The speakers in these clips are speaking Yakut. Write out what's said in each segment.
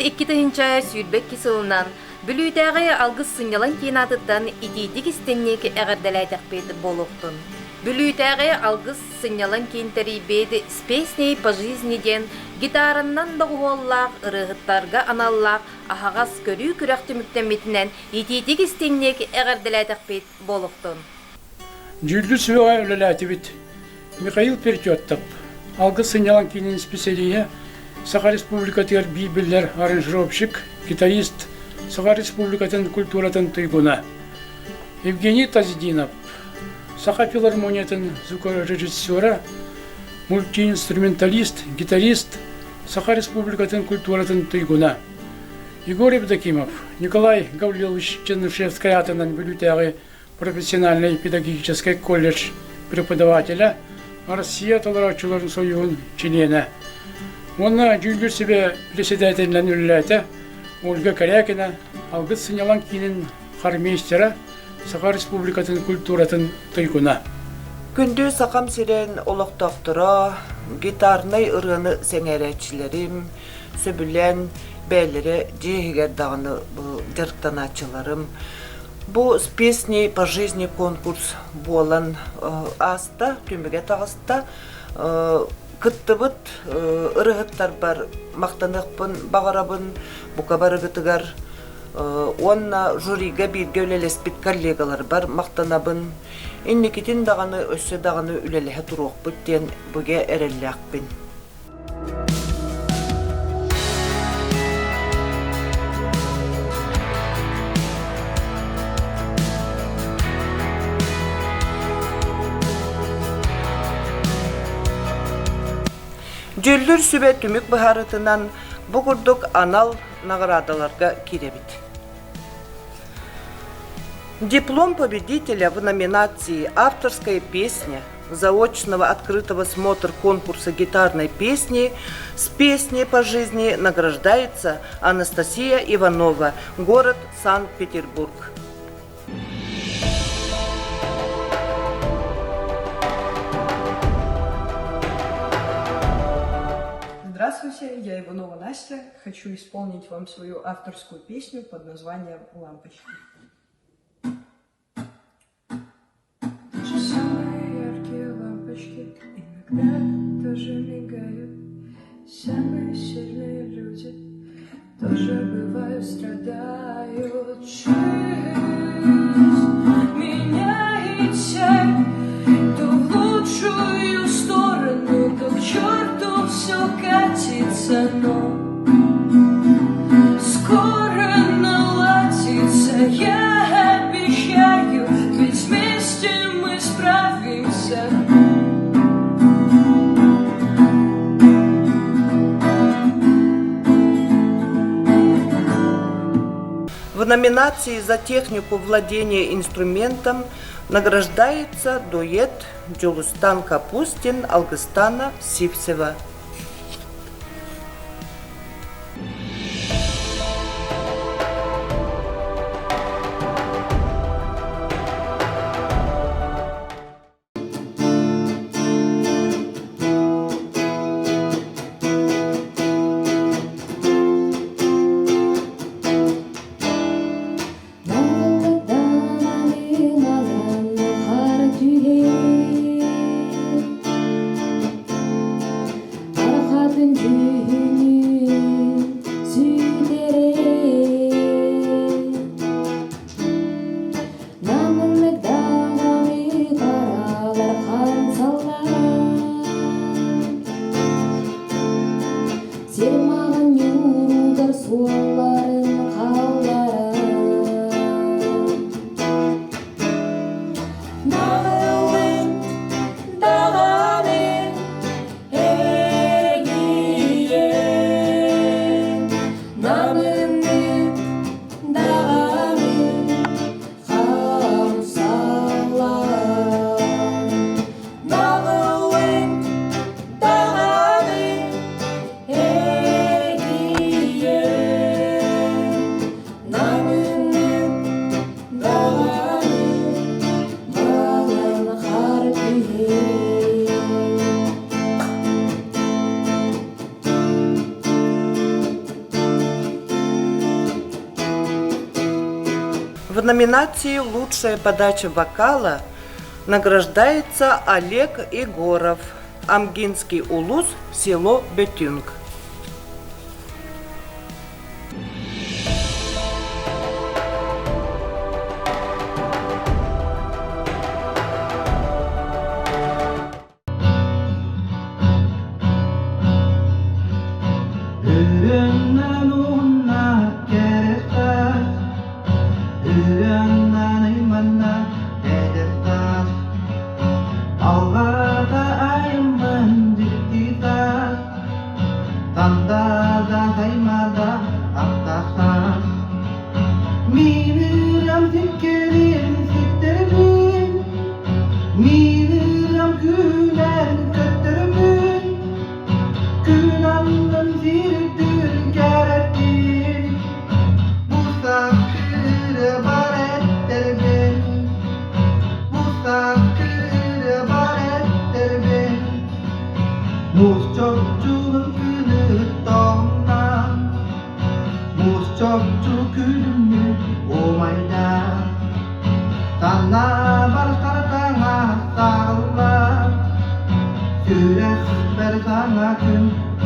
2022 сылынан Бүлүүтээҕи Алгыс сынньалаҥ киин аатыттан итиитик истинник эҕэрдэлээтэхпит буолуохтун. Бүлүүтээҕи Алгыс сынньалаҥ киин тэрийбит «С песней по жизни» диэн гитараннан доҕуһуоллаах ырыаһыттарга аналлаах аһаҕас көрүү-күрэх түмүктэммитинэн итиитик истиҥник эҕэрдэлээтэхпит буолуохтун. Дьүүллүүр сүбэҕэ үлэлээтибит. Михаил Пертеттов, Алгыс сынньалаҥ киинин исписэлииһэ, Саха Республикатыгар биир биллэр аранжировщик, гитарист, Саха Республикатын культуратын туйгуна. Евгений Тазидинов, Саха филармониятын звукорежиссера, мультиинструменталист, гитарист, Саха Республикатын культуратын туйгуна. Егор Евдокимов, Николай Гаврилович Чернышевскай аатынан Бүлүүтээҕи профессиональнай педагогическай колледж преподавателэ, Россия толорооччуларын союһун чилиэнэ. Уонна дьүүллүүр сүбэ председателинэн үлэлээтэ Ольга Корякина, Алгыс сынньалаҥ киинин хормейстера, Саха Республикатын культуратын туйгуна. Күндү Сахам сирин олохтоохторо, гитарнай ырыаны сэҥээрээччилэрим, сөбүлээн бэйэлэрэ дьиэ иһигэр даҕаны дьарыктанааччыларым. Бу «С песней по жизни» конкурс буолан ааста, түмүгэ таҕыста. Кыттыбыт ырыһыттарбар махтаныахпын баҕарабын, бука барыгытыгар уонна жюрига бииргэ үлэлэспит коллегаларбар махтанабын. Инникитин даҕаны өссө даҕаны үлэлэһэ туруохпут диэн бүгэ эрэллээхпин. Дьүүллүүр сүбэ түмүк быһаарыытынан бу курдук анал наҕараадаларга киирэбит. Диплом победителя в номинации «Авторская песня» заочного открытого смотр конкурса гитарной песни с песней по жизни награждается Анастасия Иванова, город Санкт-Петербург. Здравствуйте, я Иванова Настя. Хочу исполнить вам свою авторскую песню под названием «Лампочки». Даже самые яркие лампочки иногда тоже мигают. Самые сильные люди тоже бывают страдают. Жизнь меняется то в лучшую сторону, то к черту все катится, но скоро наладится, я обещаю, ведь вместе мы справимся. В номинации «За технику владения инструментом» награждается дуэт Дьулустан Капустин Алгыстана Сивцева. В номинации «Лучшая подача вокала» награждается Олег Егоров, Амгинский улус, село Бетюнг. Үрүҥнэн уһунна кэрэ Үрүҥнэн ыйманна эдэр таас Алҕата айыммын дьикти таас Тандада таймада аттаах таас Мин ырам сиккэрин ситтэрбин Мин ырам күлэн көттөрбүн Күн аннын сирдүүр кэрэттиин Бу саккыры бар эттэрбин Бу саккыры бар эттэрбин Муус чопчулун күнү тоҥнан Муус чопчу күлүмнүү умайда Санаабар сартаҥа саҕыллар Сүрэхпэр саҥа күн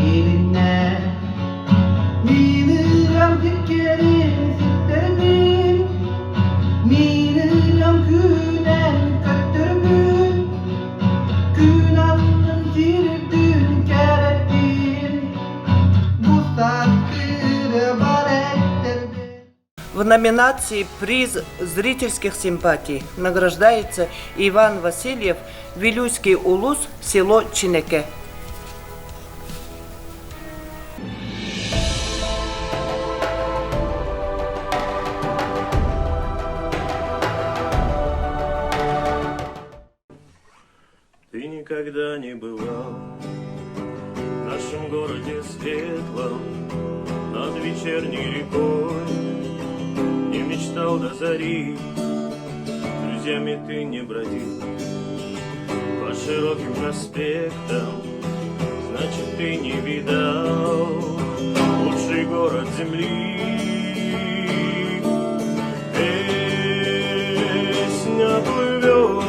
илиннэ Мин ырам сиккэрин ситтэрбин Мин ырам күнэн көттөрбүн Күн аннын сирдүүн кэрэттиин В номинации «Приз зрительских симпатий» награждается Иван Васильев, Вилюйский улус, село Чинеке. Ты никогда не бывал в нашем городе светлом, над вечерней рекой. Не мечтал до зари, с друзьями ты не бродил по широким проспектам, значит, ты не видал лучший город земли. Песня плывет,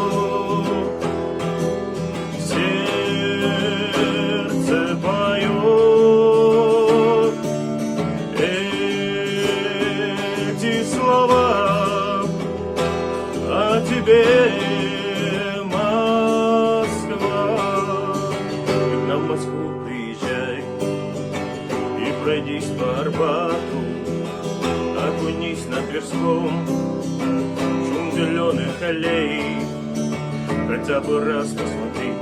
сердце поет. Эти слова о тебе, Москва. Ты к нам в Москву приезжай и пройдись по Арбату, окунись на Тверском, шум зеленых аллей, хотя бы раз посмотри,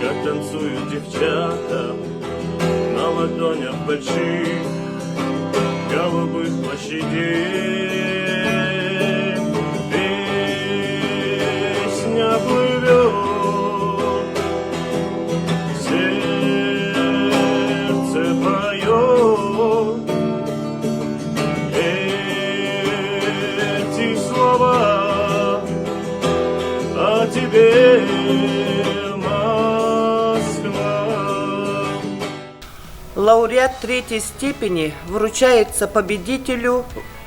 как танцуют девчата на ладонях больших голубых площадей. Песня плывет, сердце поет. Эти слова о тебе, Москва. Лауреат третьей степени вручается победителю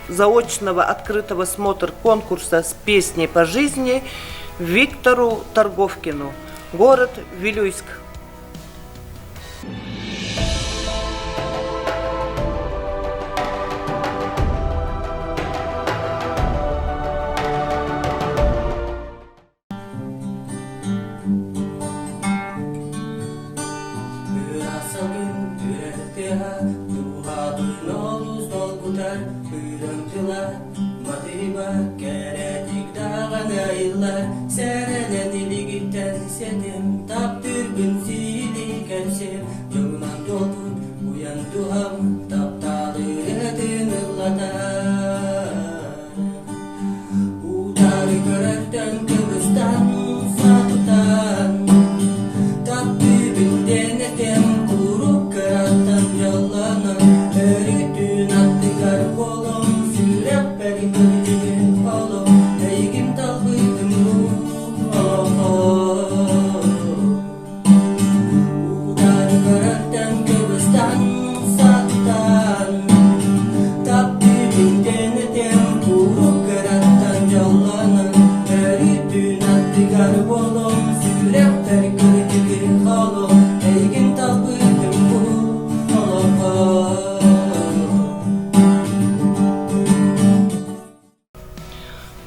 заочного открытого смотра конкурса с песней по жизни Виктору Торговкину. Город Вилюйск. Ырасагын үөртеһэ дууһабын олус долгутар ырыам тыла матыыба кэрэтик даҕаны айыллар сэрэнэн илигиттэн сэтим таптыырбын сиилии кэпсиэм дьолунан туолбут уйан дууһам тапталы ырыатын ыллатар Утары көрөртөн кыбыстан сатытан Таптыыбын диэн этим куруук кыраттан дьоллонон Өрүтүн аттыгар буолуом сүрэхпэр кырдьыгын холуом Эйигин талбытым олоххо Утары көрөртөн кыбыстан саттан Таптыыбын диэн этим.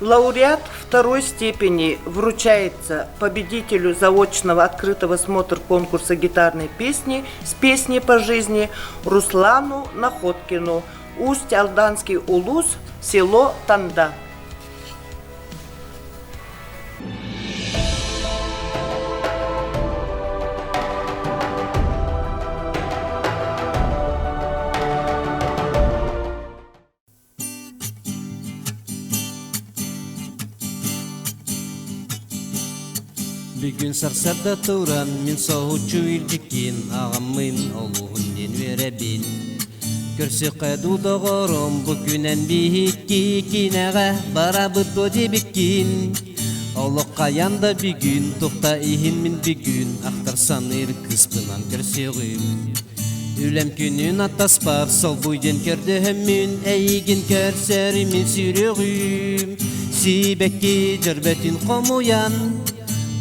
Лауреат второй степени вручается победителю заочного открытого смотра конкурса гитарной песни с песней по жизни Руслану Находкину, Усть-Алданский улус, село Танда. Бүгүн сарсыарда туран мин соһуччу илдьиккин аҕаммын олуһун диэн үөрэбин. Көрсүөххэ дуу доҕорум бу күнэн биһикки киинэҕэ барабыт дуо диэбиккин. Олох хайан да бүгүн тухта иһин мин бүгүн ахтар саныыр кыыспынан көрсүөҕүм. Үлэм күнүн аттаспар солбуй диэн көрдөһөммүн эйигин көрсөрүмүн сүрүҕүм. Сибэкки дьөрбөтүн хомуйан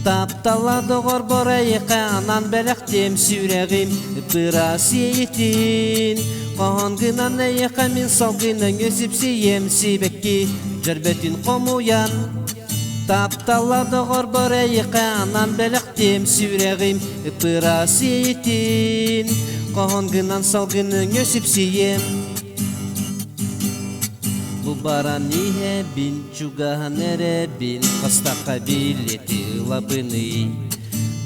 таптала доҕорбор эйиэхэ анан бэлэхтиэм сүрэҕим ыппыра сиэйитин. Хоһоон гынан эйиэхэ мин салгын өҥө сипсийиэм сибэкки дьөрбөтүн хомуйан Таптала доҕорбор эйиэхэ анан бэлэхтиэм сүрэҕим ыпыра сиэйитин Хоһон гынан салгын өҥө сипсийиэм Бу баран иһэбин, чугаһан эрэбин, хастахха билиэти ылабыный.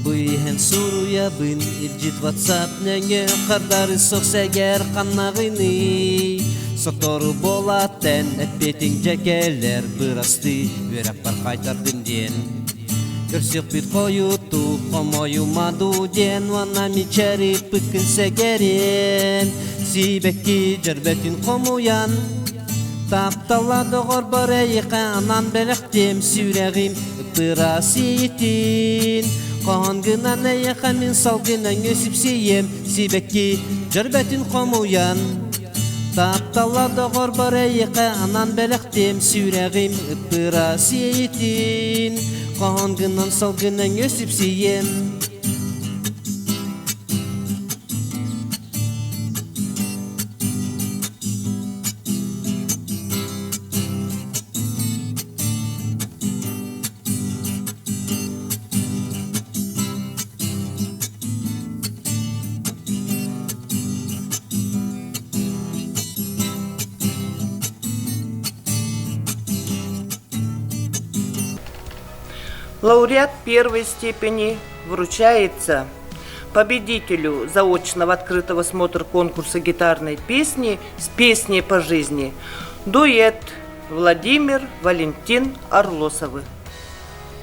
Бу иһэн суруйабын, илдьит WhatsApp нөҥүө хардары сох сэгэр ханнаҕыный. Сотору буолааттан эппиэтиҥ дьэ кэлэр бырастыы үөрэхпэр хайтардым диэн. Көрсүөхпүт хойутуу, хомойума дуу диэн уонна мичээриппыккын сэгэрин. Сибэкки дьөрбөтүн хомуйан, таптала доҕорбор эйиэхэ анан бэлэхтиэм сүрэҕим ыппыра сиитин. Хоһон гынан эйиэхэ мин салгын өҥө сипсийиэм сибэкки дьөрбөтүн хомуйан. Таптала доҕорбор эйиэхэ анан бэлэхтиэм сүрэҕим ыппыра сиэйитин. Хоһон гынан салгын өҥө сипсийиэм. Лауреат первой степени вручается победителю заочного открытого смотра конкурса гитарной песни с песней по жизни дуэт Владимир Валентин Орлосовы.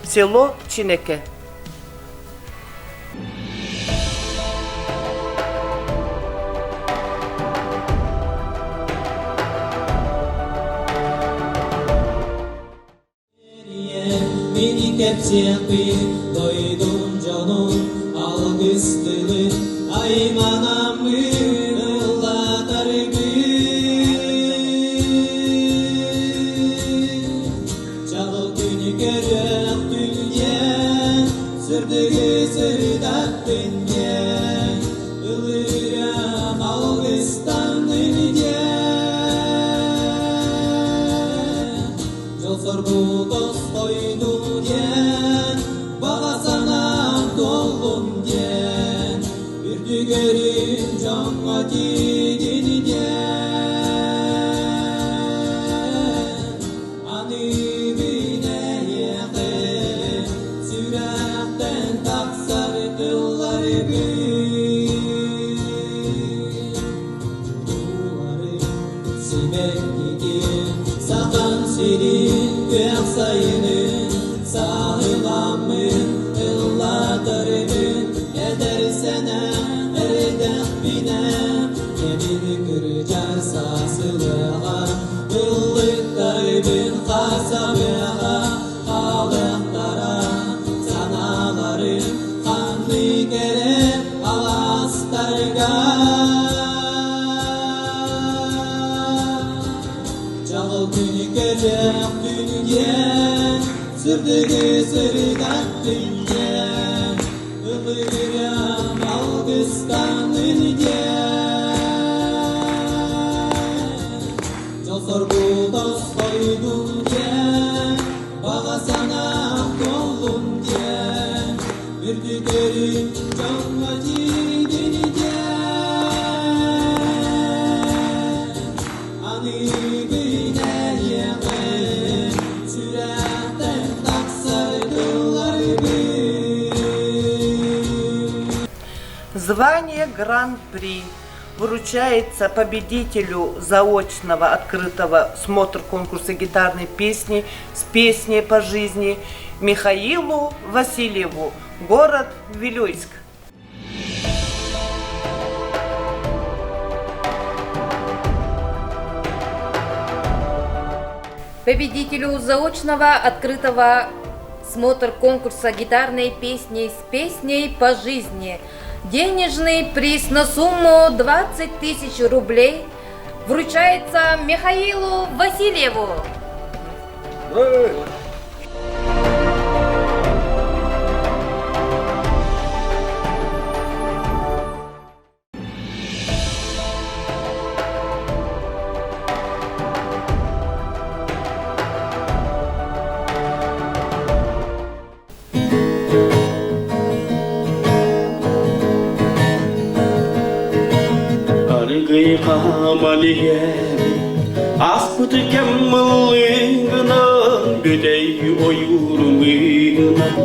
Село Чинеке. Мини кэпсиэхпин дойдум дьонун алгыс тылын айманаммын ыллатарбын. Чаҕыл күнү көрүөхтүн диэн, сырдыгы сырдаттын диэн, ылырам алгыстаннын диэн. Дьол-соргу тосхойдун диэн, баҕа санаам туоллун диэн, үрдүгэрин дьоҥҥо тиийдин диэн. Аныыбын эйиэхэ сүрэхтэн тахсар тылларбын. Туулары сибэккитин, сахан сирин күөх сайынын саһыламмын ыллатарбын эдэр сэнэ эрдэхпинэ кэмин кырдьар саасылыаҕа ыллыктарбын хасабыаҕа хаалыахтара санааларым ханнык эрэ алаастарга. Чаҕыл күнү көрүөх күнүгэн, сырдыгы сырдаттын диэн, ылыгырам алгыстанын диэн. Дьол-соргу тосхойдун диэн, Салгыы күнэйиэҕин, сүрэхтэн тахсар тылларбын. Звание Гран-при вручается победителю заочного открытого смотр-конкурса гитарной песни с песней по жизни Михаилу Васильеву, город Вилюйск. Победителю заочного открытого смотр-конкурса гитарной песни с песней по жизни денежный приз на сумму 20 тысяч рублей вручается Михаилу Васильеву. Аргый хааман иһэбин, Аспыт кэм ыллыгынан, Бүтэй ойуурумыынан,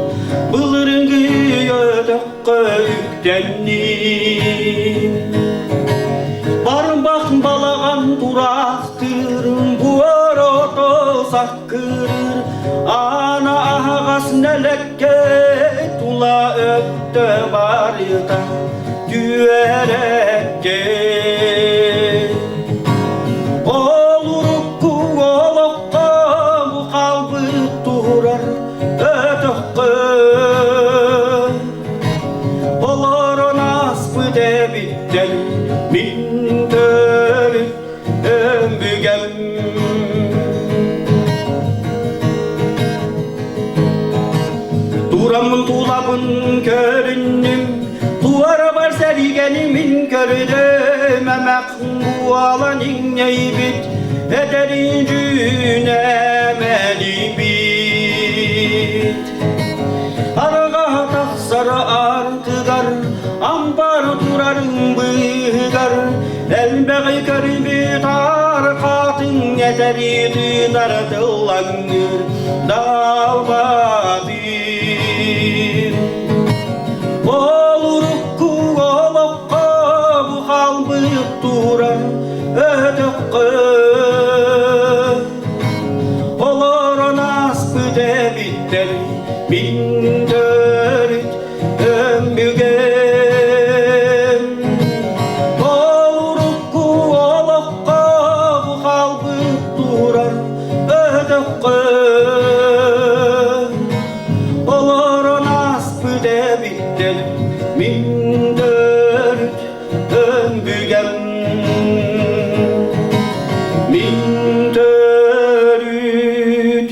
Былырыҥҥы өтөххө үктэнним. Барбах балаҕан тураахтыырым, буор ото саккырыыр, Аана аһаҕас нэлэккэ тула өттө барыта түөрэккэ. Ол урукку олоххо бу хаалбыт турар өтөххө Олорон ааспыт эбиттэн мин төрүт өбүгэм. Тураммын тулабын көрүннүм, туарабар сэригэни мин көрдүм, эмэх буолан иҥнэйбит, эдэрин дьүүнэмэлибит. Арҕаһа тахсар артыгар, ампар турарын быыһыгар, элбэҕи көрбүт архатын этэри тыынар тыллаҥныыр далбатыыр. Ол урукку олоххо бу хаалбыт турар өтөххө Олорон ааспыт эбиттэр мин төрүт өмбүгэм. Урукку олоххо бу хаалбыт турар өтөххө Олорон ааспыт эбиттэр мин төрүт өмбүгэм. Мин төрүт.